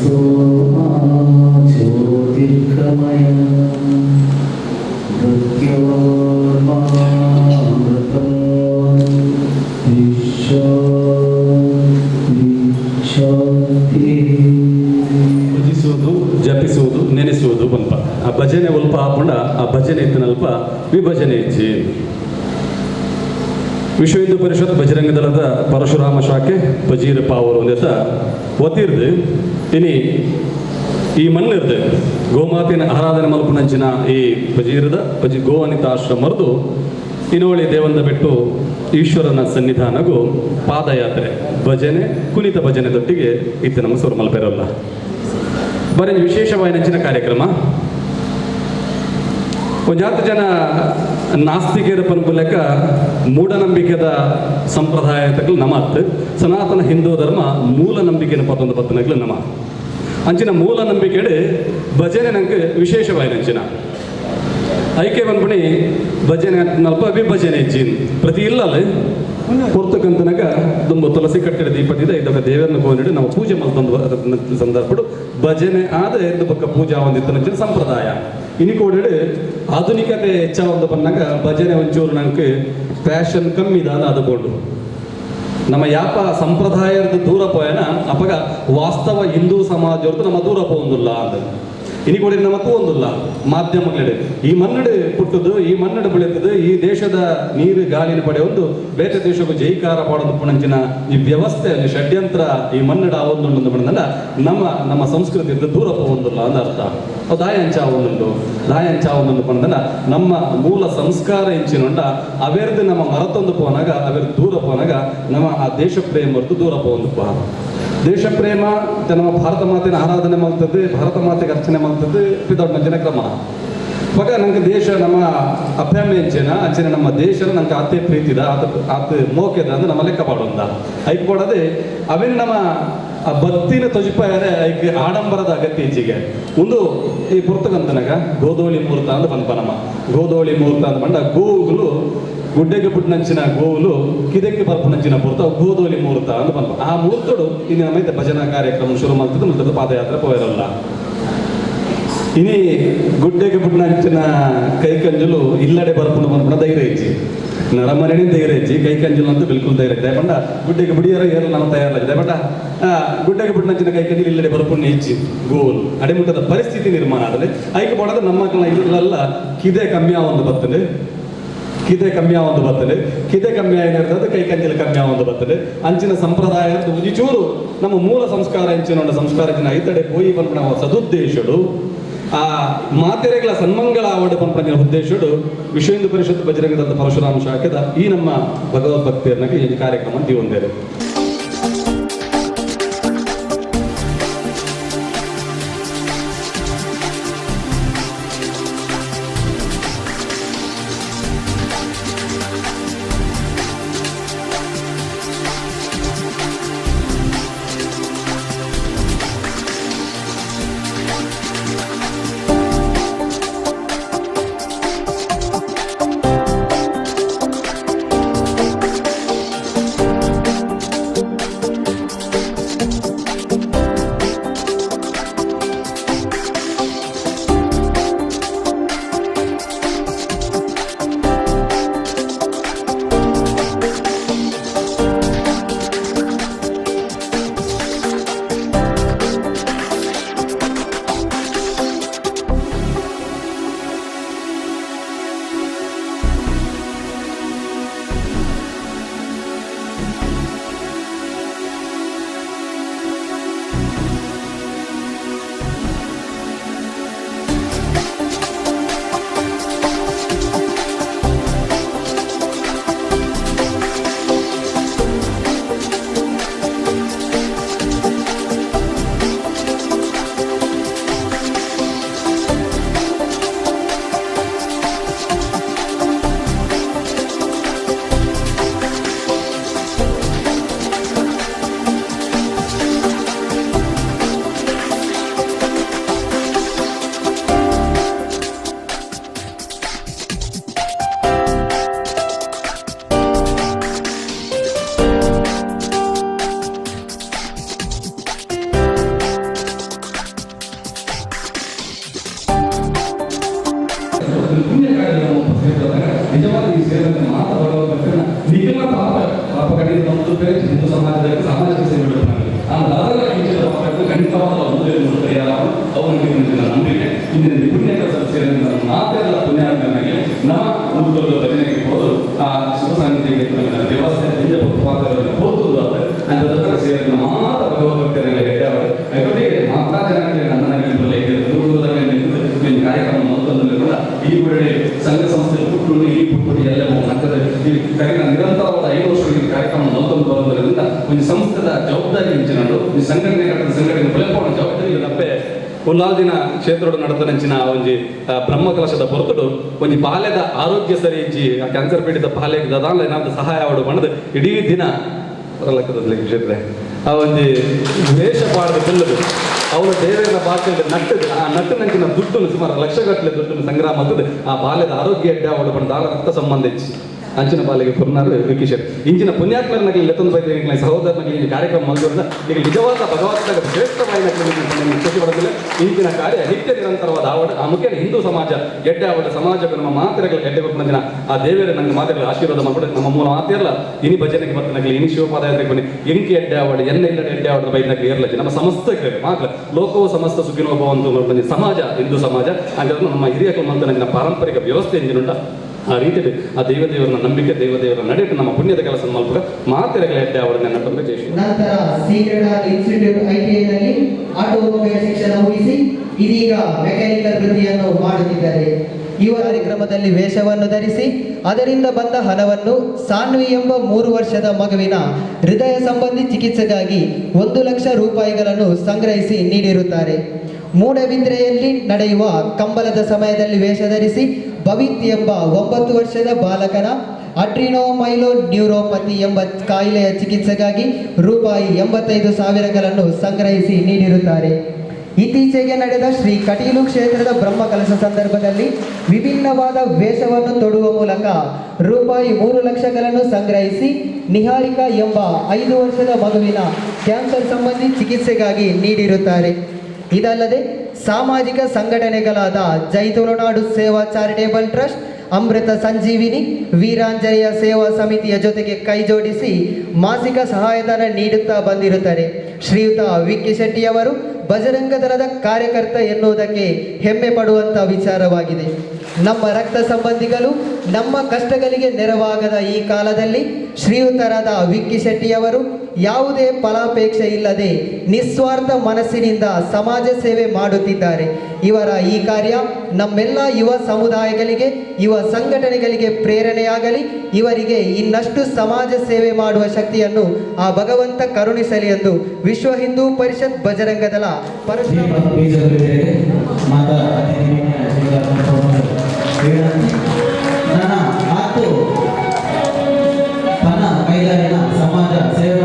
ತಮಸೋ ಮಾ ಜ್ಯೋತಿರ್ಗಮಯ ಮೃತ್ಯೋರ್ಮಾ ಅಮೃತಂ ಶಾಂತಿ. ಭಜಿಸುವುದು, ಜಪಿಸುವುದು, ನೆನೆಸುವುದು ಪನ್ಪ. ಆ ಭಜನೆ ಒಲ್ಪ ಆಪುಂಡ ಆ ಭಜನೆ ಇತ್ತನಲ್ಪ ವಿಭಜನೆ ಇಜ್ಜಿ. ವಿಶ್ವ ಹಿಂದೂ ಪರಿಷತ್ ಬಜರಂಗ ದಳದ ಪರಶುರಾಮ ಶಾಖೆ ಬಜೀರ ಪಾವರು ಒಂದೆತ ಒತ್ತಿರ್ದು ಇನಿ ಈ ಮಣ್ಣಿರ್ದು ಗೋಮಾತಿನ ಆರಾಧನೆ ಮಲ್ಪುನಂಚಿನ ಈ ಬಜೀರದ ಬಜಿ ಗೋ ಅನಿತ ಆಶ್ರಮರ್ದು ಇನೋಳಿ ದೇವಂದ ಬೆಟ್ಟು ಈಶ್ವರನ ಸನ್ನಿಧಾನಗೂ ಪಾದಯಾತ್ರೆ, ಭಜನೆ, ಕುಣಿತ ಭಜನೆ ದೊಟ್ಟಿಗೆ ಇತ್ತು ನಮ್ಮ ಸುರಮಲ್ ಪೆರಲ್ಲ ಬರೀ ವಿಶೇಷವಾಯಿನಂಚಿನ ಕಾರ್ಯಕ್ರಮ. ಒಂಜಾತ ಜನ ನಾಸ್ತಿಕರ ಪನ್ಪುಲೆಕ ಮೂಢನಂಬಿಕೆದ ಸಂಪ್ರದಾಯ ತಗಲು ನಮತ್. ಸನಾತನ ಹಿಂದೂ ಧರ್ಮ ಮೂಲ ನಂಬಿಕೆನ ಪತ್ತೊಂದು ಪತ್ತನಗ್ಲು ನಮ. ಅಂಚಿನ ಮೂಲ ನಂಬಿಕೆಡು ಭಜನೆ ನಂಗೆ ವಿಶೇಷವಾಯಿನಂಚಿನ ಐಕೆ ಬಂದ್ಬಿಡಿ ಭಜನೆ ನಲ್ಪ ವಿಭಜನೆ ಇಜ್ಜಿನ್. ಪ್ರತಿ ಇಲ್ಲಲ್ಲ ಪೊರ್ತುಕಂತನಗ ದುಂಬು ತುಳಸಿ ಕಟ್ಟಡ ದೀಪದಿದೆ ಇದೊಂದು ದೇವರನ್ನ ಕೋನಿಡು ನಾವು ಪೂಜೆ ಮಲ್ತೊಂದು ಸಂದರ್ಭಡು ಭಜನೆ ಆದ ಎಂದು ಬೊಕ್ಕ ಪೂಜಾ ಒಂದಿತ್ತು ಸಂಪ್ರದಾಯ. ಇನಿ ಕೋಡಿಡು ಆಧುನಿಕತೆ ಹೆಚ್ಚ ಒಂದು ಬಂದಾಗ ಭಜನೆ ಒಂಚೂರು ನಂಗೆ ಫ್ಯಾಷನ್ ಕಮ್ಮಿ ದಾದ ಅದುಕೊಂಡು ನಮ್ಮ ಯಾಪ ಸಂಪ್ರದಾಯದ ದೂರ ಪೋಯನ ಅಪಗ ವಾಸ್ತವ ಹಿಂದೂ ಸಮಾಜ ನಮ್ಮ ದೂರ ಪೋಂದುಲ್ಲ ಅಂತ. ಇನಿ ಕೂಡ ನಮ್ಮ ತೂವೊಂದುಲ್ಲ ಮಾಧ್ಯಮಗಳಿಡೆ ಈ ಮನ್ನಡೆ ಪುಟ್ಟದು, ಈ ಮನ್ನಡೆ ಬೆಳೆತದೆ, ಈ ದೇಶದ ನೀರು ಗಾಳಿನ ಪಡೆಯೊಂದು ಬೇರೆ ದೇಶಕ್ಕೂ ಜೈಕಾರ ಪಾಡೊಂದು ಪುಣಂಚಿನ ಈ ವ್ಯವಸ್ಥೆ ಷಡ್ಯಂತ್ರ ಈ ಮನ್ನಡ ಒಂದುಂಡು ಬಣ್ಣದಲ್ಲ ನಮ್ಮ ನಮ್ಮ ಸಂಸ್ಕೃತಿ ದೂರ ಪೋಂದುಲ್ಲ ಅಂತ ಅರ್ಥ. ಅವು ದಾಯಂಚ ಒಂದುಂಡು, ದಾಯಂಚ ಒಂದುಂಡು ಪಂಡನ ನಮ್ಮ ಮೂಲ ಸಂಸ್ಕಾರ ಎಂಚಿನುಂಡ ಅವೆರ್ದು ನಮ್ಮ ಮರತೊಂದು ಪೋನಾಗ, ಅವೆರ್ದು ದೂರ ಪೋನಾಗ ನಮ್ಮ ಆ ದೇಶ ಪ್ರೇಮರ್ದು ದೂರ ಪೋಂದು. ದೇಶ ಪ್ರೇಮ ನಮ್ಮ ಭಾರತ ಮಾತಿನ ಆರಾಧನೆ ಮಾಡ್ತದೆ, ಭಾರತ ಮಾತೆಗೆ ಅರ್ಚನೆ ಮಾಡ್ತದೆ ಪಿದೊಡ್ಡ ಜನಕ್ರಮ. ಇವಾಗ ನಂಗೆ ದೇಶ ನಮ್ಮ ಅಪ್ಪಾಮ ಎಂಚಿನ ಅಂಚಿನ ನಮ್ಮ ದೇಶ ನಂಗೆ ಆತೆ ಪ್ರೀತಿದ ಆತ ಆತ ಮೋಕೆದ ಅಂದ್ರೆ ನಮ್ಮ ಲೆಕ್ಕ ಪಾಡೊಂದ ಐಕ್ ಕೊಡದೆ ಅವೇನು ನಮ್ಮ ಆ ಭಕ್ತಿನ ತೊಜಿಪಾಯರೆ ಐಕ್ ಆಡಂಬರದ ಅಗತ್ಯ ಇಚ್ಚಿಗೆ. ಒಂದು ಈ ಪುರ್ತಕಂತನಗ ಗೋಧೋಳಿ ಮುಹೂರ್ತ ಅಂದ್ರೆ ಬಂದ್ಪ ನಮ್ಮ ಗೋಧೋಳಿ ಮುಹೂರ್ತ ಅಂದ ಬಂಡ ಗೋವುಗಳು ಗುಡ್ಡೆಗೆ ಪುಟ್ಟನಂಚಿನ ಗೋವುಲು ಕಿದಕ್ಕೆ ಬರ್ಪುನಂಚಿನ ಮುಹೂರ್ತ ಗೋಧೋಲಿ ಮುಹೂರ್ತ ಅಂತ ಬಂದ್ಪ. ಆ ಮುಹೂರ್ತಡು ಇನ್ನು ನಮ್ಮ ಭಜನಾ ಕಾರ್ಯಕ್ರಮ ಶುರು ಮಾಡ್ತದೆ ಮುಹೂರ್ತದ ಪಾದಯಾತ್ರೆ ಪೋಯಿರಲ್ಲ. ಇನಿ ಗುಡ್ಡೆಗೆ ಪುಟ್ಟನಂಚಿನ ಕೈಕಂಜಲು ಇಲ್ಲಡೆ ಬರ್ಪುನ ಬಂದ್ಪುಣ ಧೈರ್ಯ ಇಜ್ಜಿ, ನರಮನೆ ಧೈರ್ಯ ಇಜ್ಜಿ, ಕೈಕಂಜಲು ಅಂತ ಬಿಲ್ಕುಲ್ ಧೈರ್ಯ ಇದ್ದೆ ಬಂಡ ಗುಡ್ಡೆಗೆ ಬಿಡಿಯರ ಏರಲು ನಮ್ಮ ತಯಾರಾಗಿದೆ ಬಂಡ ಗುಡ್ಡೆಗೆ ಪುಟ್ಟನಂಚಿನ ಕೈಕಂಜಲು ಇಲ್ಲಡೆ ಬರ್ಪುಣ ಇಜ್ಜಿ ಗೋಲು ಅಡೆಮುಟ್ಟದ ಪರಿಸ್ಥಿತಿ ನಿರ್ಮಾಣ ಆದರೆ ಐಕೆ ಪಡದ ನಮ್ಮ ಇಲ್ಲೆಲ್ಲ ಕಿದೆ ಕಮ್ಮಿ ಒಂದು ಬರ್ತದೆ, ಕಿದೆ ಕಮ್ಮಿ ಒಂದು ಬರ್ತದೆ, ಕಿದೆ ಕಮ್ಮಿ ಆಗಿರ್ತದೆ, ಕೈ ಕಂಜಲು ಕಮ್ಮಿ ಒಂದು ಬರ್ತದೆ. ಅಂಚಿನ ಸಂಪ್ರದಾಯ ಒಂಜಿಚೂರು ನಮ್ಮ ಮೂಲ ಸಂಸ್ಕಾರ ಎಂಚಿನ ಸಂಸ್ಕಾರ ಐತಡೆ ಪೋಯಿ ಪನ್ಪುನ ಸದುದ್ದೇಶಡು ಆ ಮಾತೆರೆಗಳ ಸನ್ಮಂಗಳ ಆವಡ ಪನ್ಪಂಜಿನ ಉದ್ದೇಶಡು ವಿಶ್ವ ಹಿಂದೂ ಪರಿಷತ್ ಬಜರಂಗದ ಪರಶುರಾಮ ಶಾಖೆದ ಈ ನಮ್ಮ ಭಗವದ್ಭಕ್ತಿಯನ್ನ ಈ ಕಾರ್ಯಕ್ರಮ ದಿವೊಂದೇರು. ಖಂಡಿತವಾದ ಒಂದೇ ಒಂದು ಪರಿಹಾರ ಅವರಿಗೆ ನಂಬಿಕೆ. ಇಂದಿನ ಪುಣ್ಯ ಕೆಲಸ ಸೇರಿದ ಮಾತೆಲ್ಲ ಪುಣ್ಯಾತ್ಮನಾಗಿ ನಮ್ಮ ಊಟದ ಭಜನೆಗೆ ಹೋದು ಆ ಶಿವ ಸಾನ್ನಿಧ್ಯಕ್ಕೆ ದೇವಸ್ಥಾನ ಹೋದು ಅಂತ ಸೇರಿದ ಮಾತ ಭಗವದ್ಭಕ್ತರಿಗೆ ಹೆಡ್ಡವರು ಜೊತೆಗೆ ಮಾತಾ ಜನಕ್ಕೆ ನನ್ನ ಕಾರ್ಯಕ್ರಮ ಮತ್ತೊಂದು ಕೂಡ ಈ ವೇಳೆ ಸಂಘ ಸಂಸ್ಥೆ ಪುಟ್ಟು ಈ ಪುಟ್ಟು ಎಲ್ಲ ಅಂತಂದ್ರೆ ಈ ಕರೆನ ನಿರಂತರವಾದ 5 ವರ್ಷಗಳಿಗೆ ಕಾರ್ಯಕ್ರಮ ಮತ್ತೊಂದು ಬರುವುದರಿಂದ ಒಂದು ಸಂಸ್ಥೆದ ಜವಾಬ್ದಾರಿ ಇಂಚಿನಂಡು ಈ ಸಂಘಟನೆ ಕಟ್ಟದ ಸಂಘಟನೆ ಬಲಪೋಣ ಜವಾಬ್ದಾರಿ ನಪ್ಪೆ ಒಂದಾರು ದಿನ ಕ್ಷೇತ್ರೋಡು ನಡತನಂಚಿನ ಒಂಜಿ ಬ್ರಹ್ಮಕಲಶದ ಹೊರತುಡು ಒಂಜಿ ಬಾಲ್ಯದ ಆರೋಗ್ಯ ಸರಿ ಇಜ್ಜಿ ಆ ಕ್ಯಾನ್ಸರ್ ಪೀಡಿತ ಬಾಲ್ಯಕ್ಕೆ ದಾದಾನ್ಲ ಏನಾದ್ರು ಸಹಾಯ ಅವಡು ಬಣ್ಣದ ಇಡೀ ದಿನ ಕ್ಷೇತ್ರ ಆ ಒಂಜಿ ವೇಷ ಪಾಡದ ಬಿಲ್ಲದು ಅವರ ದೇವರ ಭಾಷೆಯಲ್ಲಿ ನಟ್ಟದು ಆ ನಟ್ಟನಂಚಿನ ದುಡ್ಡನ್ನು ಸುಮಾರು ಲಕ್ಷಗಟ್ಟಲೆ ದುಡ್ಡನ್ನು ಸಂಗ್ರಹ ಮಾಡ್ತದೆ ಆ ಬಾಲ್ಯದ ಆರೋಗ್ಯ ಅಡ್ಡ ಅವಳು ಬಂದ ರಕ್ತ ಸಂಬಂಧ ಹೆಚ್ಚು ಅಂಚಿನ ಬಾಲಿಗೆ ಪುರ್ನಾರು ವಿಕಿಶರ್ ಇಂಚಿನ ಪುಣ್ಯಾತ್ಮರನಾಗಲಿ ಲೆತ್ತೊಂದು ಬೈದ ಸಹೋದರನಾಗಲಿ ಈ ಕಾರ್ಯಕ್ರಮ ಮಲ್ಗೋದ್ರಿಂದ ಈಗ ನಿಜವಾದ ಭಗವಂತನ ಶ್ರೇಷ್ಠವಾದ ಖುಷಿ ಪಡೋದಿಲ್ಲ. ಇಂಚಿನ ಕಾರ್ಯ ನಿತ್ಯ ನಿರಂತರವಾದ ಆವಡ ಆ ಮುಖ್ಯ ಹಿಂದೂ ಸಮಾಜ ಗೆಡ್ಡೆ ಆವಡ ಸಮಾಜಕ್ಕೆ ನಮ್ಮ ಮಾತೆಗಳ ಗೆಡ್ಡೆ ಕೊಟ್ಟನ ಆ ದೇವರ ನಂಗೆ ಮಾತೆಗಳ ಆಶೀರ್ವಾದ ಮಾಡ್ಬಿಟ್ಟು ನಮ್ಮ ಮೂಲ ಮಾತಿರಲ್ಲ ಇನಿ ಭಜನೆಗೆ ಬರ್ತನಾಗಲಿ ಇನಿ ಶಿವಪಾದಯಾತ್ರೆಗೆ ಬನ್ನಿ ಎಂಕಿ ಎಡ್ಡೆ ಆವಡ ಎನ್ನ ಇಲ್ಲಡೆ ಎಡ್ಡೆ ಆವಡ ಬೈದನಾಗಲಿ ಇರಲಜ್ಜಿ ನಮ್ಮ ಸಮಸ್ತ ಮಾತ್ರ ಲೋಕವು ಸಮಸ್ತ ಸುಖಿನೋಭವ ಅಂತ ಸಮಾಜ ಹಿಂದೂ ಸಮಾಜ ಹಾಗಾದ್ರೆ ನಮ್ಮ ಹಿರಿಯ ಮಂತನ ಪಾರಂಪರಿಕ ವ್ಯವಸ್ಥೆ ಎಂಜಿನುಂಟ ಆ ರೀತಿಯಲ್ಲಿ ಆ ದೈವದೇವರನ್ನ ನಂಬಿಕೆ ದೈವದೇವರ ನಡೆಯಿಟ್ಟು ನಮ್ಮ ಪುಣ್ಯದ ಕೆಲಸ ಮಲ್ಪುಗ ಮಾತೆರೆಗಳ ಎಡ್ಡೆ ಅವರನ್ನ ನೆನಪಂದ್ರೆ ಜೈ ಶ್ರೀ. ನಂತರ secret institute ITI ನಲ್ಲಿ ಆಟೋಮೊಬೈಲ್ ಶಿಕ್ಷಣ ಮುಗಿಸಿ ಇದೀಗ ಮೆಕ್ಯಾನಿಕಲ್ ವೃತ್ತಿಯನ್ನು ಮಾಡುತ್ತಿದ್ದಾರೆ. ಈ ಕಾರ್ಯಕ್ರಮದಲ್ಲಿ ವೇಷವನ್ನು ಧರಿಸಿ ಅದರಿಂದ ಬಂದ ಹಣವನ್ನು ಸಾನ್ವಿ ಎಂಬ 3 ವರ್ಷದ ಮಗುವಿನ ಹೃದಯ ಸಂಬಂಧಿ ಚಿಕಿತ್ಸೆಗಾಗಿ 1 ಲಕ್ಷ ರೂಪಾಯಿಗಳನ್ನು ಸಂಗ್ರಹಿಸಿ ನೀಡಿರುತ್ತಾರೆ. ಮೂಡಬಿದ್ರೆಯಲ್ಲಿ ನಡೆಯುವ ಕಂಬಳದ ಸಮಯದಲ್ಲಿ ವೇಷ ಧರಿಸಿ ಭವಿತ್ ಎಂಬ 9 ವರ್ಷದ ಬಾಲಕನ ಅಡ್ರಿನೋಮೈಲೋ ನ್ಯೂರೋಪತಿ ಎಂಬ ಕಾಯಿಲೆಯ ಚಿಕಿತ್ಸೆಗಾಗಿ ರೂಪಾಯಿ 85,000ಗಳನ್ನು ಸಂಗ್ರಹಿಸಿ ನೀಡಿರುತ್ತಾರೆ. ಇತ್ತೀಚೆಗೆ ನಡೆದ ಶ್ರೀ ಕಟೀಲು ಕ್ಷೇತ್ರದ ಬ್ರಹ್ಮಕಲಶ ಸಂದರ್ಭದಲ್ಲಿ ವಿಭಿನ್ನವಾದ ವೇಷವನ್ನು ತೊಡುವ ಮೂಲಕ ರೂಪಾಯಿ 3 ಲಕ್ಷಗಳನ್ನು ಸಂಗ್ರಹಿಸಿ ನಿಹಾರಿಕಾ ಎಂಬ 5 ವರ್ಷದ ಮಗುವಿನ ಕ್ಯಾನ್ಸರ್ ಸಂಬಂಧಿ ಚಿಕಿತ್ಸೆಗಾಗಿ ನೀಡಿರುತ್ತಾರೆ. ಇದಲ್ಲದೆ ಸಾಮಾಜಿಕ ಸಂಘಟನೆಗಳಾದ ಜೈ ತುಳುನಾಡು ಸೇವಾ ಚಾರಿಟೇಬಲ್ ಟ್ರಸ್ಟ್, ಅಮೃತ ಸಂಜೀವಿನಿ, ವೀರಾಂಜನೇಯ ಸೇವಾ ಸಮಿತಿಯ ಜೊತೆಗೆ ಕೈಜೋಡಿಸಿ ಮಾಸಿಕ ಸಹಾಯಧನ ನೀಡುತ್ತಾ ಬಂದಿರುತ್ತಾರೆ. ಶ್ರೀಯುತ ವಿಕ್ಕಿ ಶೆಟ್ಟಿಯವರು ಬಜರಂಗ ದಳದ ಕಾರ್ಯಕರ್ತ ಎನ್ನುವುದಕ್ಕೆ ಹೆಮ್ಮೆ ಪಡುವಂಥ ವಿಚಾರವಾಗಿದೆ. ನಮ್ಮ ರಕ್ತ ಸಂಬಂಧಿಗಳು ನಮ್ಮ ಕಷ್ಟಗಳಿಗೆ ನೆರವಾಗದ ಈ ಕಾಲದಲ್ಲಿ ಶ್ರೀಯುತರಾದ ವಿಕ್ಕಿ ಶೆಟ್ಟಿಯವರು ಯಾವುದೇ ಫಲಾಪೇಕ್ಷೆ ಇಲ್ಲದೆ ನಿಸ್ವಾರ್ಥ ಮನಸ್ಸಿನಿಂದ ಸಮಾಜ ಸೇವೆ ಮಾಡುತ್ತಿದ್ದಾರೆ. ಇವರ ಈ ಕಾರ್ಯ ನಮ್ಮೆಲ್ಲ ಯುವ ಸಮುದಾಯಗಳಿಗೆ, ಯುವ ಸಂಘಟನೆಗಳಿಗೆ ಪ್ರೇರಣೆಯಾಗಲಿ. ಇವರಿಗೆ ಇನ್ನಷ್ಟು ಸಮಾಜ ಸೇವೆ ಮಾಡುವ ಶಕ್ತಿಯನ್ನು ಆ ಭಗವಂತ ಕರುಣಿಸಲಿ ಎಂದು ವಿಶ್ವ ಹಿಂದೂ ಪರಿಷತ್ ಬಜರಂಗದಳ ಪರಶುರಾಮ ಸಮಾಜ ಸೇವೆ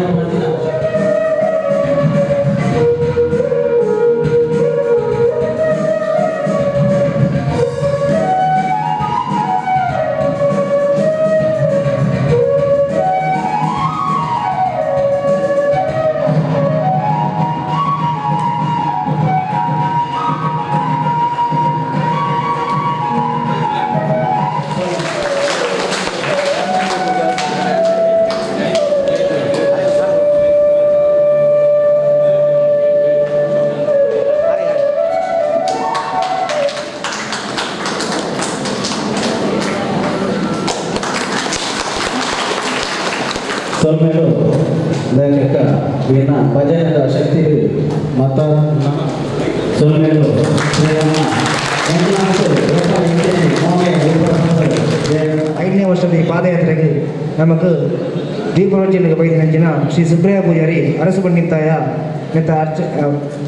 ಸೊಲ್ಮೇಲು ಲೇಖಕ ವೀಣಾ ಭಜನೆದ ಶಕ್ತಿ ಮತ ಸೊಲ್ಮೇಲು ಐದನೇ ವರ್ಷದ ಈ ಪಾದಯಾತ್ರೆಗೆ ನಮಕ್ ದೀಪರೋಚನೆಗೆ ಬೈದಿನಂಚಿನ ಶ್ರೀ ಸುಬ್ರಯ ಪೂಜಾರಿ ಅರಸು ಬಂಡಿತ್ತಾಯ ಮೆತ್ತ ಅರ್ಚ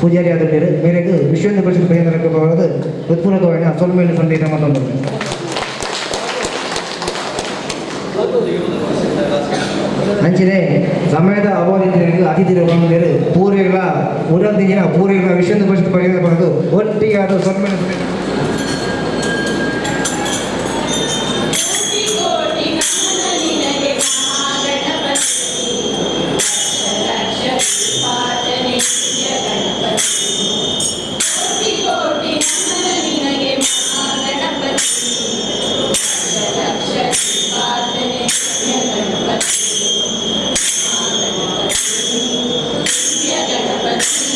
ಪೂಜಾರಿ ಆದ ಮೇರೆ ಮೇರೆಗೆ ವಿಶ್ವ ಹಿಂದೂ ಪರಿಷತ್ ಬಹಿರಂಗ ಬರೋದು ಹೃತ್ಪೂರ್ವಕವಾಗಿ ಸೊಲ್ಮೇಲು ಸಂದೇಶ ಮತ್ತೊಂದು. ಅಂಚಿನೆ ಸಮಯದ ಅವಧಿಗೆ ಅತಿಥಿ ಬಂದಿರು ಪೂರ್ವಿಗಳ ಉರಂದಿನ ಪೂರ್ವಿಗಳ ವಿಶ್ವ ಹಿಂದೂ ಪರಿಷತ್ ಬಹಿರಂಗ ಬರೋದು ಒಟ್ಟಿಗೆ ಅದು ಸೊಲ್ಮೇಲು. ಗಣಪತಿ.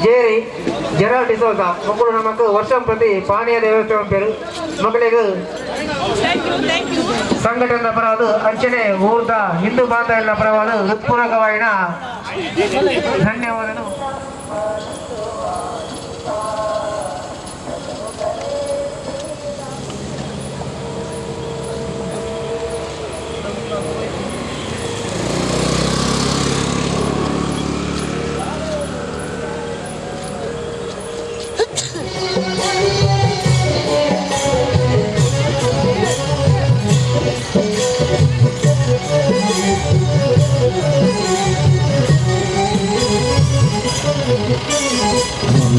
ಜೇರಿ ಜೆರಾಲ್ಡ್ ಡಿಸೋಜಾ ಮೊಕುಲು ನಮಕ್ ವರ್ಷಂ ಪ್ರತಿ ಪಾನೀಯದ ವ್ಯವಸ್ಥೆ ಉಂಟು. ಮಕ್ಕಳಿಗೆ ಸಂಘಟನೆ ಪರವಾದ ಅಂಚನೆ ಊರ್ದ ಹಿಂದೂ ಬಾಂಧವ್ಯದ ಪರವಾದ ಹೃತ್ಪೂರ್ವಕವಾಯಿನ ಧನ್ಯವಾದಗಳು.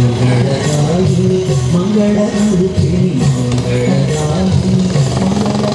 ಮಂಗಳದಾಯಿನಿ ಮಂಗಳ ರೂಪಿಣಿ ಮಂಗಳದಾಯಿನಿ ಮಂಗಳ.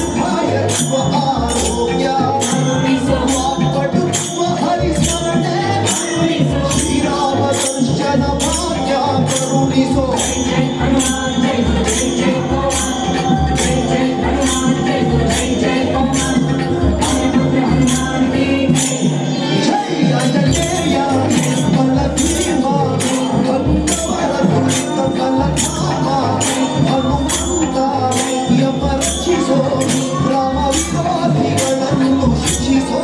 ನಿರ್ಭಯತ್ವ ಆರೋಗ್ಯ ವಾಕ್ಪಟುತ್ವ ಹರಿಸ್ಮರಣೆ ಶ್ರೀರಾಮ ದರ್ಶನ ಭಾಗ್ಯ ಕರುಣಿಸೋ. ಜೈ ಅಂಜನೇಯ ಬಲ ಭೀಮ ಭಕ್ತವರ ದುರಿತ ಫಲಧಾಮ ಹನುಮಂತ ಯಮ ರಕ್ಷಿಸೋ ರಾಮ ವಿರೋಧಿಗಳನ್ನು ಶಿಕ್ಷಿಸೋ.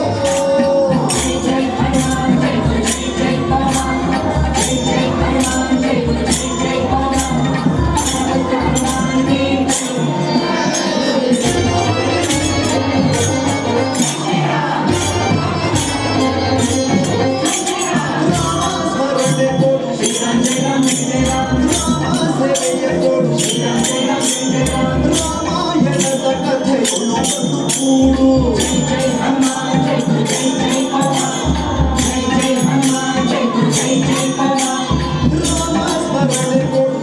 ರಾಮ ಸ್ಮರಣೆ ಕೊಡು, ರಾಮ ಸೇವೆಯ ಕೊಡು, ರಾಮಾಯಣದ ಕಥೆಗಳು ಬಂದು ಕೂಡು. ರಾಮ ಸ್ಮರಣೆ ಕೊಡು,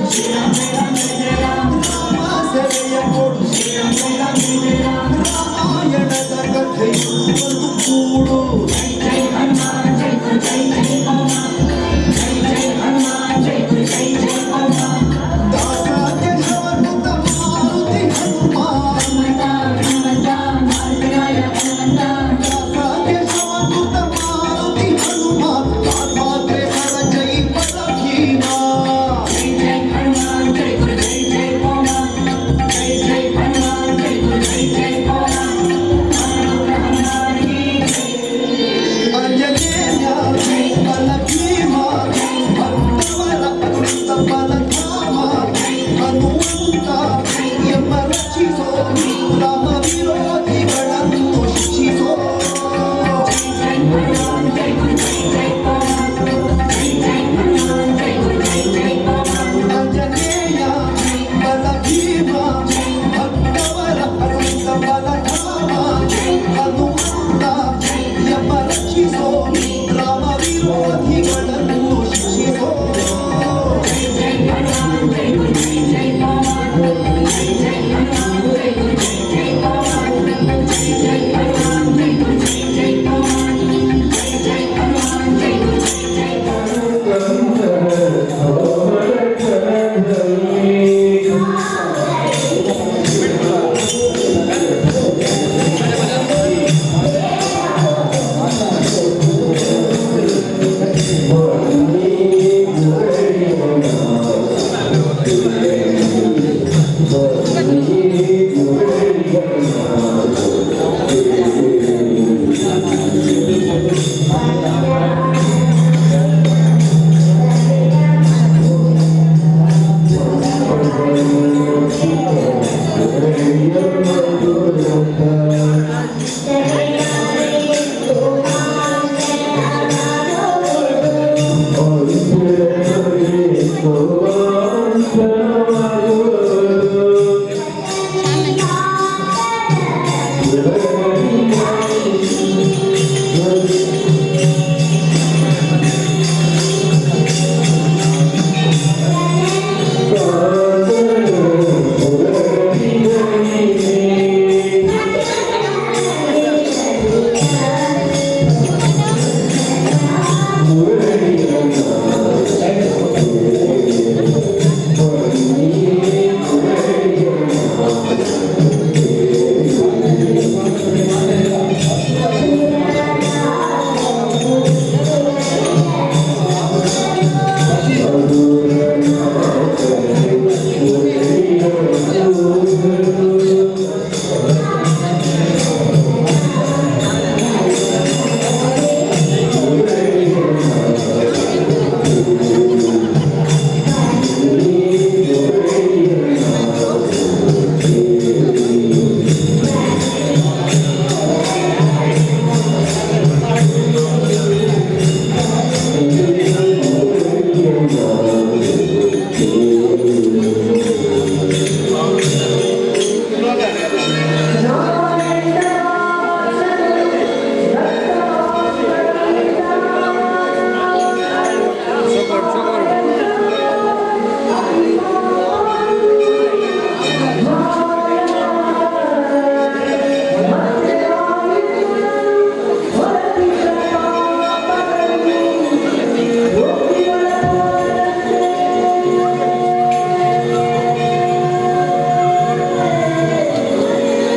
ರಾಮ ಸೇವೆಯ ಕೊಡು, ರಾಮಾಯಣದ ಕಥೆಗಳು ಬಂದು